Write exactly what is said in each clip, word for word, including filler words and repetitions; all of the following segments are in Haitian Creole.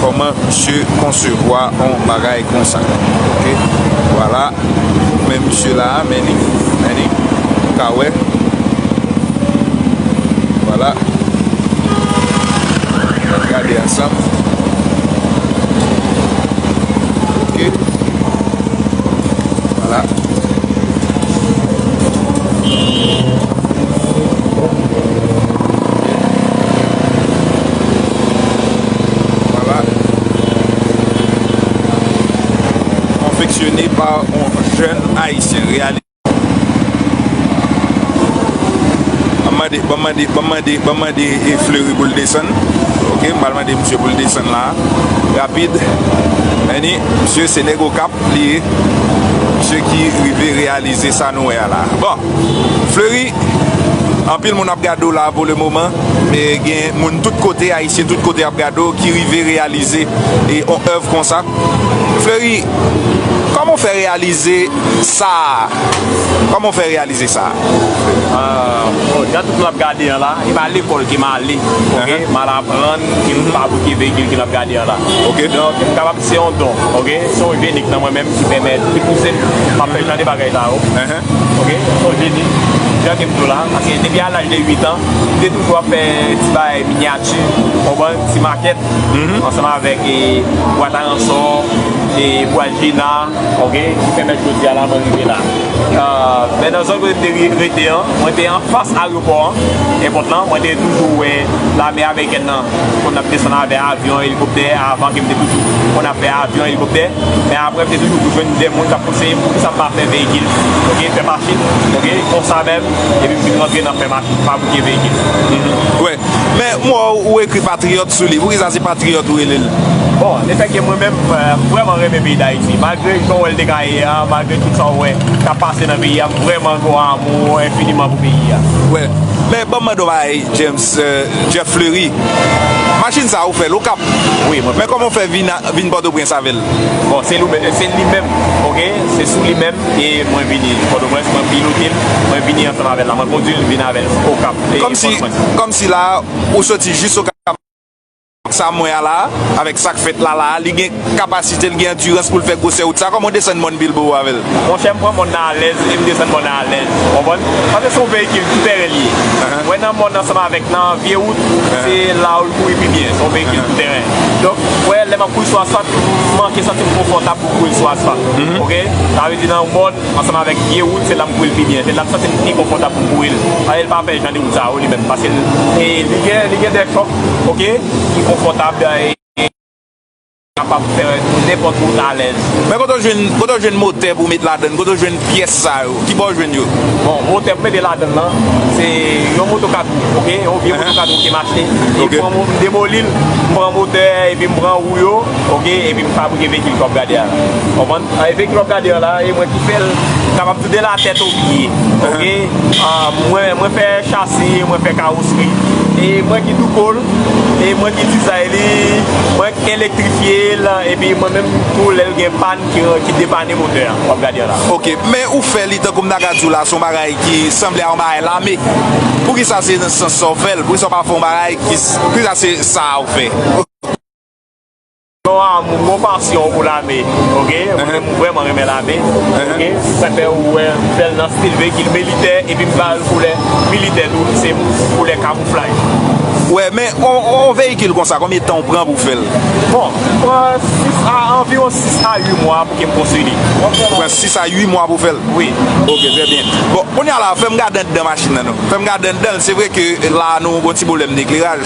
kòman misye konsevwa yon bagay konsa. Ok, vwala. Men misye la, men li, men li, ou ka wè. Vwala. N ap gade ansanm. Ok. Vwala. Vwala. Konfeksyone pa yon jèn ayisyen. Reyali-, ban m mande, ban m mande, ban m mande, ban m mande, e, Fleury pou l desann. Ok, m pral mande misye pou l desann la. Rapid. Men ni, misye se nèg Okap li ye. Misye ki rive reyalize sa nou wè a la. Bon, Fleury, anpil moun ap gade w la pou le moman, men gen moun tout kote, ayisyen tout kote ap gade w, ki rive reyalize e yon èv konsa. Fleury, kòman w fè reyalize sa a? Kòman w fè reyalize sa a? Ah, bon, jan tout moun ap gade an la, e pa lekòl ke m ale, ok? Ahan. M al aprann, ke m fabrike veyikil ke n ap gade an la. Ok. Donk, m kapab di se yon don, ok? Se yon jenik nan mwen menm ki pèmèt, ki pouse m, m ap fè jan de bagay sa yo. Ahan. Ok? Se yon jeni, jan ke m di w la, paske depi a laj de uit an, m te toujou ap fè ti bagay minyati, w konprann, ti makèt, ansanm avèk, e, bwat a ransò, e, bwat jena, ok, ki pèmèt jodi a la mwen rive la. Ah, men nan zòn kote m te ri-, rete an, mwen te anfas ayewopò an, èpòt lan, mwen te toujou wè lame amerikèn nan, konn ap desann avè avyon, elikoptè, avan ke m te toujou konn ap fè avyon, elikoptè, men apre m te toujou jwenn de moun k ap konseye m poukisa m pa fè veyikil, ok, fè machin, ok, konsa menm, epi m vin rantre nan fè machin, fabrike veyikil. Mhm. Wè, men m wè w ekri patriyòt sou li. Poukisa se patriyòt ou rele l? Bon, lefètke mwen menm, euh, m vrèman renmen peyi Dayiti. Malgre jan w wè l te ka ye a, malgre tout sa w wè k ap pase nan peyi a, m vrèman gen yon amou enfiniman pou peyi a. Wè. Men ban m mande w bagay, James, euh, Jeff Fleury. Machin sa a ou fè l Okap? Wi, mwen fè l. Men kòman w fè vin a, vin Pòtoprens avè l? Bon, se li menm, se li menm, ok? Se sou li menm, e mwen vini Pòtoprens, mwen pilote l, mwen vini ansanm avè l la, mwen kondui l vin avè l Okap, e Pòtoprens. Kòmsi, kòmsi la, ou soti jis Okap, sa m wè a la, avèk sa k fèt la la, li gen kapasite, li gen andirans pou l fè gwosè wout sa, kòman w desann mòn Bilbo avè l? Monchè, m pran mòn nan alèz, e m desann mòn nan alèz, w konprann? Paske se yon veyikil tou tèren li ye. Ahan. Wè nan mòn ansanm avèk nan vye wout, ahan, se la w kouri pi byen, se yon veyikil, ahan, tou tèren. Donk, wè, lè m ap kouri sou asfalt, m manke santi m konfòtab pou kouri sou asfalt. Mhm. Ok? Sa vle di nan mòn, ansanm avèk vye wout, se la m kouri l pi byen. Se la m santi m pi konfòtab pou m kouri l. Paske l pa fè jan de wout sa yo li menm. Paske l, e, li gen, li gen de chòk, ok, ki konfòtab, e, kapab fè nenpòt wout alèz. Men kote w jwenn, kote w jwenn motè pou w met ladann? Kote w jwenn pyès sa yo? Ki bò w jwenn yo? Bon, motè pou mete ladann nan, se yon moto kat wou, ok? Yon vye moto kat wou ke m achte. Ok. M pran mo-, m demoli l, m pran motè, epi m pran wou yo, ok? Epi m fabrike veyikil ke w ap gade a la. Konprann? E veyikil w ap gade a la, e mwen ki fè l, kapab di de la tèt o pye, ok? Ah, mwen, mwen fè chasi, mwen fè kawosri, e mwen ki douko l, e mwen ki dizay li, mwen ki elektrifye l, epi mwen menm tou lè l gen pàn ki, ki depane motè a, w ap gade a la. Ok, men ou fè li tankou m ta ka di w la, se yon bagay ki sanble a yon bagay lame. Poukisa se nan sans sa w fè l? Poukisa w pa fè yon bagay ki, poukisa se sa a ou fè? Gon amou, gon pasyon pou lame, ok? Mwen menm, mwen vrèman renmen lame, ok? Sa fè ou wè m fè l nan stil veyikil militè, epi m ba l koulè militè tou, se koulè kamouflaj. Wè, men on, on veyikil konsa, konbyen tan w pran pou w fè l? Bon, m pran sis a, anviwon sis a uit mwa pou ke m konstwi li. Pran sis a uit mwa pou w fè l? Wi. Ok, trè byen. Bon, kounye a la, fè m gade anndan machin nan non. Fè m gade anndan l. Se vre ke la, nou gon ti pwoblèm dekleraj.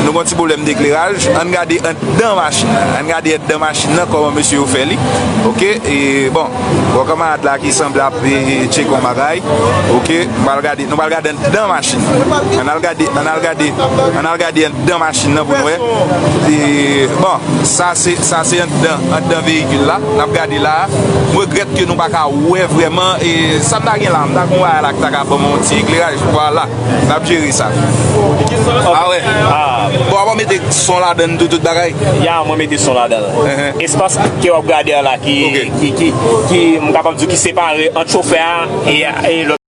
Nou gon ti pwoblèm dekleraj. Ann gade anndan machin nan. Ann gade anndan machin nan, kòman mesye yo fè li. Ok, e bon, bon, kanmarad la ki sanble ap, e, e, tcheke yon bagay. Ok, nou pral gade, nou pral gade anndan machin. Ann al gade, ann al gade, ann al gade anndan machin nan pou n wè. E, bon, sa se, sa se anndan, anndan veyikil la. N ap gade la. M regrèt ke nou pa ka wè vrèman, e, sa m ta gen la, m ta gen yon bagay la ki ta ka ban m yon ti ekleraj. Vwala, n ap jere sa. A wè. Ah. Bon, avan w mete son ladann tou, tout bagay? Ya, mwen mete son ladan l. Espas ke w ap gade a la, ki, ki, ki, ki, m kapab di ki separe ant chofè a e, e lòt.